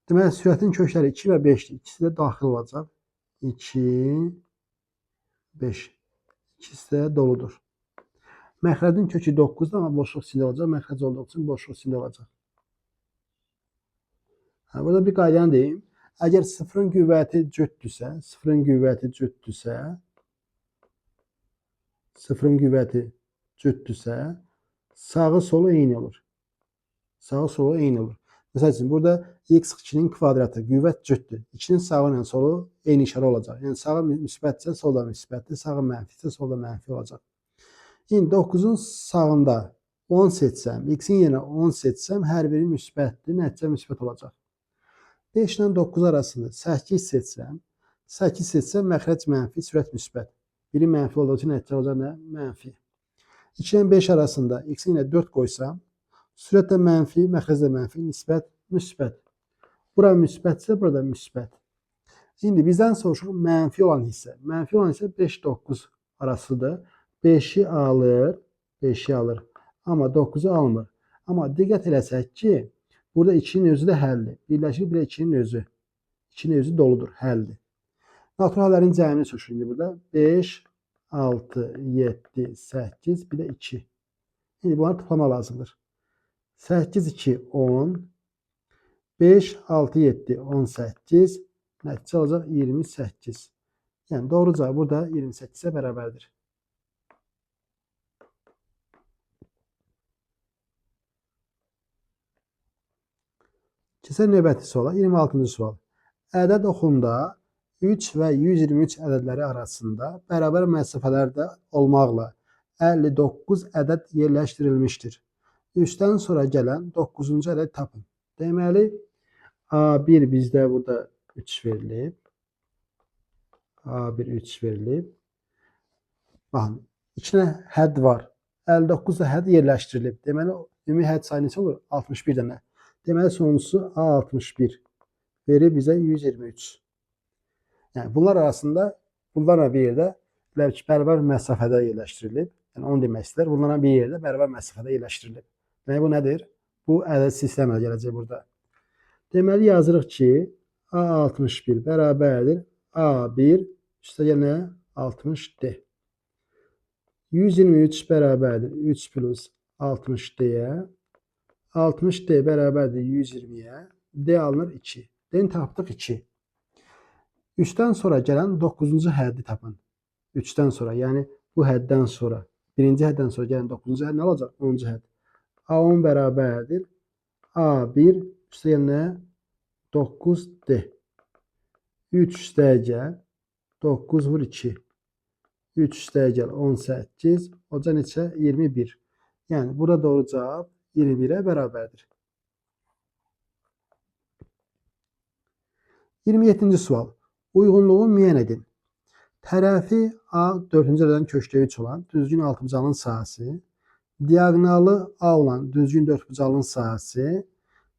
Deməli, sürətin kökləri 2 və 5-dir. İkisi də daxil olacaq. 2, 5. İkisi də doludur. Məxrəcin kökü 9-dur, amma boşluq içində olacaq. Məxrəc olduğu üçün boşluq içində olacaq. Burada bir qaydanı deyim. Əgər sıfırın qüvvəti cütdürsə, sağı solu eyni olur. Sağı solu eyni olur. Məsəl üçün, burada x 2-nin kvadratı, qüvvət cütdür. 2-nin sağı ilə solu eyni işarə olacaq. Yəni, sağı müsbətsə, sol da müsbətdir. Sağı mənfidirsə, sol da mənfi olacaq. İndi 9-un sağında 10 seçsəm, x-in yerinə 10 seçsəm, hər biri müsbətdir, nəticə müsbət olacaq. 5 ilə 9 arasında 8 seçsəm, 8 seçsəm, məxrəc mənfi, sürət müsbət. Biri mənfi olduğu üçün nəticə olacaq nə? Mənfi. 2 ilə 5 arasında x-in yerinə 4 qoysam, sürət də mənfi, məxrəc də mənfi, nisbət müsbət. Bura müsbətsə, burada müsbət. İndi bizdən soruşur mənfi olan hissə. Mənfi olan hissə 5-9 arasıdır. 5-i alır, 5-i alır. Amma 9-u almır. Amma diqqət eləsək ki, burada 2-nin özü də həldir. Birləşir bir 2-nin özü. 2-nin özü doludur, həldir. Natural həllərin cəmini soruşur indi burada. 5, 6, 7, 8, bir də 2. İndi bunları toplamaq lazımdır. 8, 2, 10, 5, 6, 7, 18, nəticə olacaq 28. Yəni doğru cavab burada 28-ə bərabərdir. Keçək növbəti suala, 26-cı sual. Ədəd oxunda 3 və 123 ədədləri arasında bərabər məsafələrdə olmaqla 59 ədəd yerləşdirilmişdir. 3-dən sonra gələn 9-cu ədəd tapın. Deməli, A1 bizdə burada 3 verilib. A1 3 verilib. Baxın, 2 dənə hədd var. 59 da hədd yerləşdirilib. Deməli, ümumi hədd sayı neçə olur? 61 dənə. Deməli, sonuncusu A61 verir bizə 123. Yəni, bunlar arasında, bunlarla bir yerdə bərabər məsafədə yerləşdirilib. Yəni, onu demək istəyirlər. Bunlarla bir yerdə bərabər məsafədə yerləşdirilib. Deməli, bu nədir? Bu ədəd sistemlə gələcək burada. Deməli, yazırıq ki, A61 bərabərdir A1 üstə gələn 60D. 123 bərabərdir 3 plus 60D-yə. 60D bərabərdir 120-yə. D alınır 2. D-ni tapdıq 2. 3-dən sonra gələn 9-cu həddi tapın. 3-dən sonra, yəni bu həddən sonra, birinci həddən sonra gələn 9-cu hədd nə olacaq? 10-cu hədd. A10 bərabərdir A1 üstə gələn 9D. 3 üstə gəl 9 vur 2. 3 üstə gəl 18. Oca neçə? 21. Yəni burada doğru cavab 21-ə bərabərdir. 27-ci sual. Uyğunluğu müəyyən edin. Tərəfi A 4-cü dərəcədən kökdə 3 olan düzgün altıbucaqlının sahəsi, diaqonalı A olan düzgün dördbucaqlının sahəsi,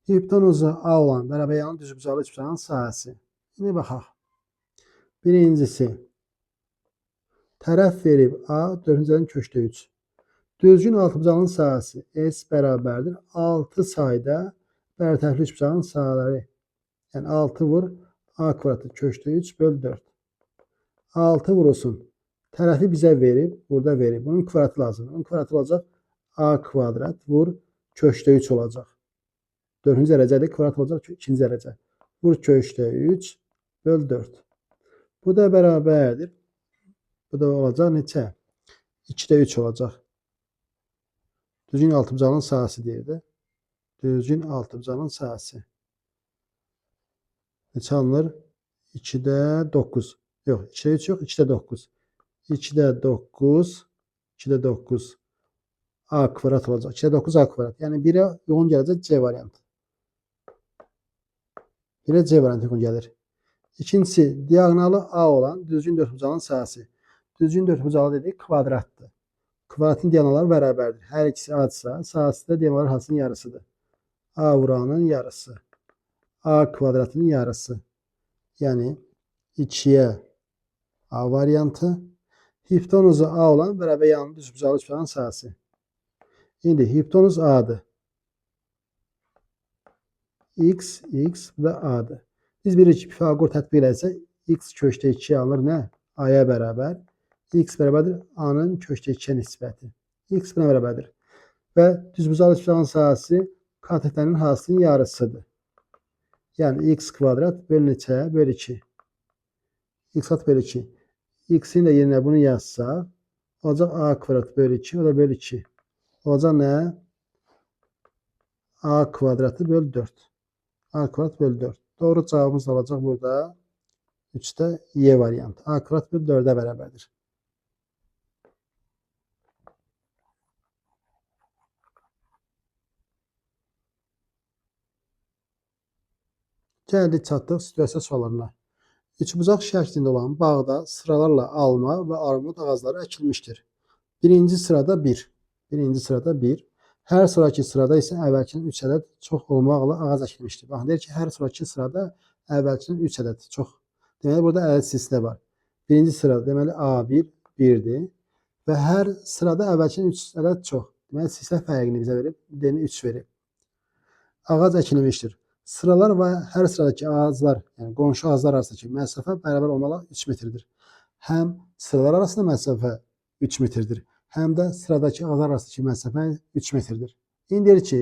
hipotenuzu A olan bərabər yanlı düzbucaqlı üçbucaqlının sahəsi. İndi baxaq. Birincisi, tərəf verib A, dördüncü kökdə 3. Düzgün altıbucağın sahəsi S bərabərdir. 6 sayda bərtərəfli üçbucağın sahələri. Yəni 6 vur A kvadratı kökdə 3 böl 4. 6 vurulsun. Tərəfi bizə verib, burada verib. Bunun kvadratı lazımdır. Bunun kvadratı olacaq A kvadrat vur kökdə 3 olacaq. 4-cü dərəcədir, kvadrat olacaq 2-ci dərəcə. Vur kökdə 3 böl 4. Bu da bərabərdir. Bu da olacaq neçə? 2-də 3 olacaq. Düzgün altıbucağın sahəsi deyirdi. Düzgün altıbucağın sahəsi. Neçə alınır? 2-də 9. Yox, 2-də 3 yox, 2-də 9. 2-də 9, 2-də 9 A kvadrat olacaq. 2-də 9 A kvadrat. Yəni 1-ə uyğun gələcək C variantı. 1-ə C variantı uyğun gəlir. İkincisi, diaqonalı A olan düzgün dördbucağın sahəsi. Düzgün dördbucağı dedik kvadratdır. Kvadratın diaqonalları bərabərdir. Hər ikisi A-dırsa, sahəsi də diaqonallar hasının yarısıdır. A vuranın yarısı. A kvadratının yarısı. Yəni 2-yə A variantı. Hiptonuzu A olan bərabər yanlı düzbucaqlı üçbucağın sahəsi. İndi hiptonuz A'dır. X, X, bu da A'dır. Biz bilirik ki, Pifagor tətbiq eləsə X kökdə 2 alınır nə? A'ya bərabər. X bərabərdir A-nın kökdə 2-yə nisbəti. X buna bərabərdir. Və düzbucaqlı üçbucağın sahəsi katetlərin hasının yarısıdır. Yəni x kvadrat böl neçəyə? Böl 2. X kvadrat böl 2. X-in də yerinə bunu yazsaq, olacaq A kvadrat böl 2, o da böl 2. Olacaq nə? A kvadratı böl 4. A kvadrat böl 4. Doğru cavabımız olacaq burada 3-də Y variantı. A kvadrat böl 4-ə bərabərdir. Gəldik, çatdıq situasiya suallarına. Üçbucaq şəklində olan bağda sıralarla alma və armud ağacları əkilmişdir. Birinci sırada 1. Birinci sırada 1. Hər sonraki sırada isə əvvəlkinin 3 ədəd çox olmaqla ağac əkilmişdir. Baxın, deyir ki, hər sonraki sırada əvvəlkinin 3 ədəd çox. Deməli, burada ədəd silsilə var. Birinci sırada, deməli, A1 1-dir. Və hər sırada əvvəlkinin 3 ədəd çox. Deməli, silsilə fərqini bizə verib, D-ni 3 verib. Ağac əkilmişdir. Sıralar və hər sıradakı ağaclar, yəni qonşu ağaclar arasındakı məsafə bərabər olmalı 3 metrdir. Həm sıralar arasında məsafə 3 metrdir, həm də sıradakı ağaclar arasındakı məsafə 3 metrdir. İndi deyir ki,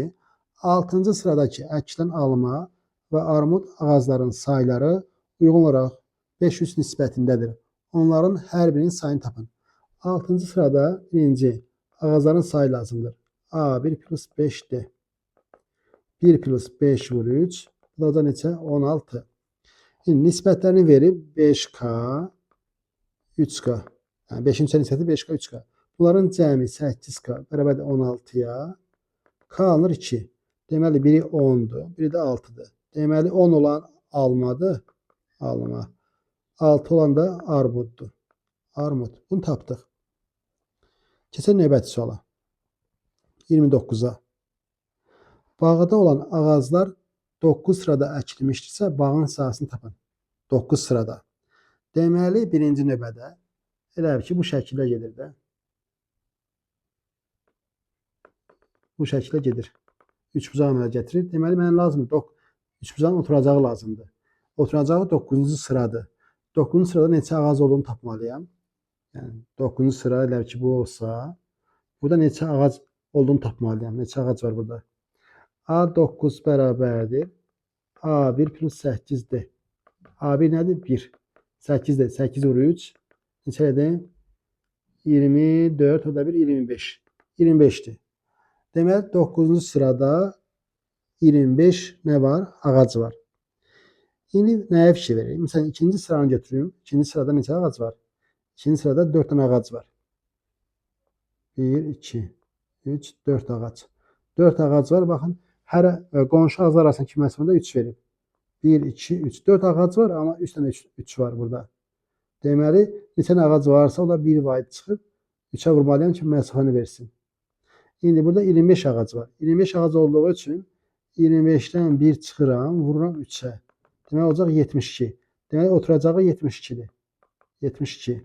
6-cı sıradakı əkilən alma və armud ağaclarının sayları uyğun olaraq 5-3 nisbətindədir. Onların hər birinin sayını tapın. 6-cı sırada birinci ağacların sayı lazımdır. A1 plus 5D. 1 plus 5 vur 3. Bu da neçə? 16. İndi nisbətlərini verib 5K, 3K. Yəni 5-in 3-ə nisbəti 5K, 3K. Bunların cəmi 8K bərabərdir 16-ya. K alınır 2. Deməli, biri 10-dur, biri də 6-dır. Deməli, 10 olan almadır. Alma. 6 olan da armuddur. Armud. Bunu tapdıq. Keçək növbəti suala. 29-a. Bağda olan ağaclar 9 sırada əkilmişdirsə, bağın sahəsini tapın. 9 sırada. Deməli, birinci növbədə elə ki, bu şəkildə gedir də. Bu şəkildə gedir. Üçbucaq əmələ gətirir. Deməli, mənə lazımdır. Üçbucağın oturacağı lazımdır. Oturacağı 9-cu sıradır. 9-cu sırada neçə ağac olduğunu tapmalıyam. Yəni 9-cu sıra elə ki, bu olsa, burada neçə ağac olduğunu tapmalıyam. Neçə ağac var burada? A9 bərabərdir. A1 plus 8D. A1 nədir? 1. 8D. 8 vur 3. Neçə elədi? 24. O da 1, 25. 25-dir. Deməli, 9-cu sırada 25 nə var? Ağac var. İndi nəyə fikir verək? Məsələn, ikinci sıranı götürüm. İkinci sırada neçə ağac var? İkinci sırada 4 dənə ağac var. 1, 2, 3, 4 ağac. 4 ağac var. Baxın, hər qonşu ağaclar arasındakı məsafədə 3 verib. 1, 2, 3. 4 ağac var, amma 3 dənə 3 var burada. Deməli, neçə ağac varsa, o da 1 vahid çıxıb 3-ə vurmalıyam ki, məsafəni versin. İndi burada 25 ağac var. 25 ağac olduğu üçün 25-dən 1 çıxıram, vururam 3-ə. Deməli, olacaq 72. Deməli, oturacağı 72-dir. 72.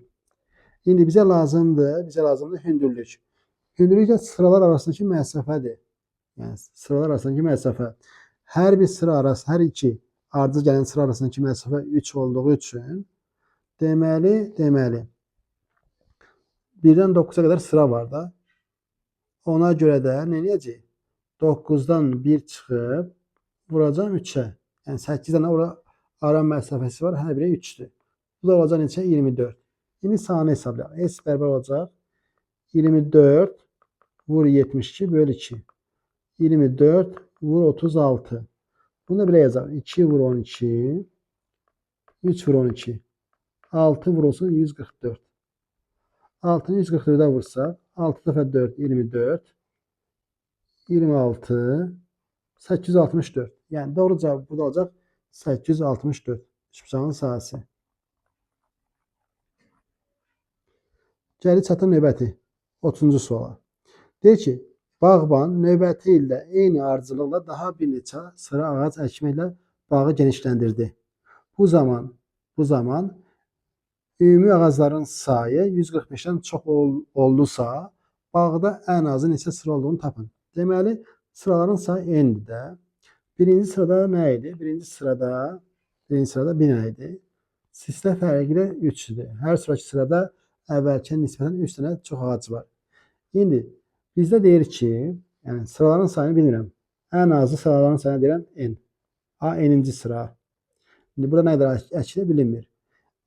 İndi bizə lazımdır, hündürlük. Hündürlük də sıralar arasındakı məsafədir. Yəni sıralar arasındakı məsafə. Hər bir sıra arası, hər iki ardıcıl gələn sıra arasındakı məsafə 3 olduğu üçün deməli 1-dən 9-a qədər sıra var da. Ona görə də nə edəcəyik? 9-dan 1 çıxıb vuracağam 3-ə. Yəni 8 dənə ora ara məsafəsi var, hər biri 3-dür. Bu da olacaq neçə? 24. İndi sanı hesablayaq. S bərabər olacaq 24 vur 72 böl 2. 24 vur 36. Bunu da belə yazaq. 2 vur 12, 3 vur 12. 6 vurulsun 144. 6-nı 144-ə vursaq, 6 dəfə 4, 24, 26, 864. Yəni doğru cavab burada olacaq 864. Üçbucağın sahəsi. Gəlir çatır növbəti 30-cu suala. Deyir ki, bağban növbəti ildə eyni ardıcıllıqla daha bir neçə sıra ağac əkməklə bağı genişləndirdi. Bu zaman ümumi ağacların sayı 145-dən çox oldusa, bağda ən azı neçə sıra olduğunu tapın. Deməli, sıraların sayı n-dir də. Birinci sırada nə idi? Birinci sırada 1 nə idi? Silsilə fərqi də 3 idi. Hər sonraki sırada əvvəlkiyə nisbətən 3 dənə çox ağac var. İndi bizdə deyir ki, yəni sıraların sayını bilmirəm. Ən azı sıraların sayını deyirəm n. A n-inci sıra. İndi burada nə qədər əkilir bilinmir.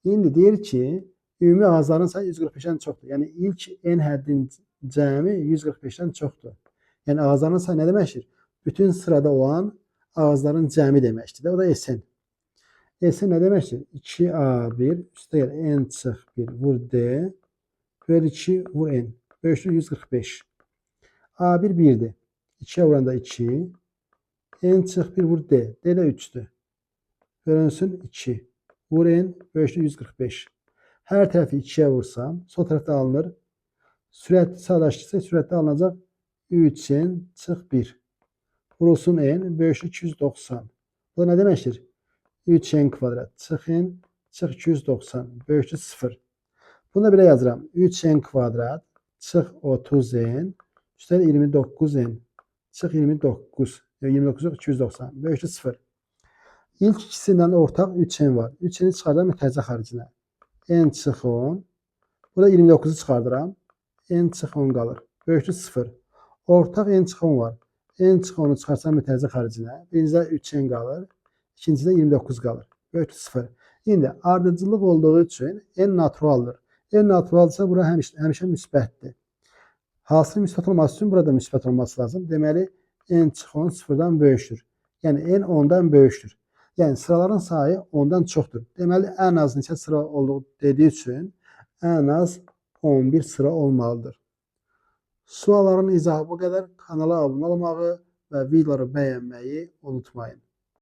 İndi deyir ki, ümumi ağacların sayı 145-dən çoxdur. Yəni ilk n həddin cəmi 145-dən çoxdur. Yəni ağacların sayı nə deməkdir? Bütün sırada olan ağacların cəmi deməkdir də. O da Sn. Sn nə deməkdir? 2A1 üstə gəl n çıx 1 vur D böl 2 vur n. Böyükdür 145. A1 1-dir. 2-yə vuranda 2. N çıx 1 vur D. D də 3-dür. Bölünsün 2. Vur n böyükdür 145. Hər tərəfi 2-yə vursam, sol tərəfdə alınır. Sürət sadələşdirsə, sürətdə alınacaq 3n çıx 1. Vurulsun n böyükdür 290. Bu da nə deməkdir? 3n kvadrat çıx n çıx 290 böyükdür 0. Bunu da belə yazıram. 3n kvadrat çıx 30n üstəlik 29n çıx 29. 29 yox, 290 böyükdür 0. İlk ikisindən ortaq 3n var. 3n-i çıxardıram mütərzə xaricinə. N çıx 10. Burada 29-u çıxardıram. N çıx 10 qalır. Böyükdür 0. Ortaq n çıx 10 var. N çıx 10-u çıxarsam mütərzə xaricinə. Birincidə 3n qalır. İkincidə 29 qalır. Böyükdür 0. İndi ardıcıllıq olduğu üçün n naturaldır. N naturalsa bura həmişə müsbətdir. Hasıl müsbət olması üçün burada müsbət olması lazım. Deməli, n çıx 10 sıfırdan böyükdür. Yəni n 10-dan böyükdür. Yəni sıraların sayı 10-dan çoxdur. Deməli, ən az neçə sıra olduğu dediyi üçün ən az 11 sıra olmalıdır. Sualların izahı bu qədər. Kanala abunə olmağı və videoları bəyənməyi unutmayın.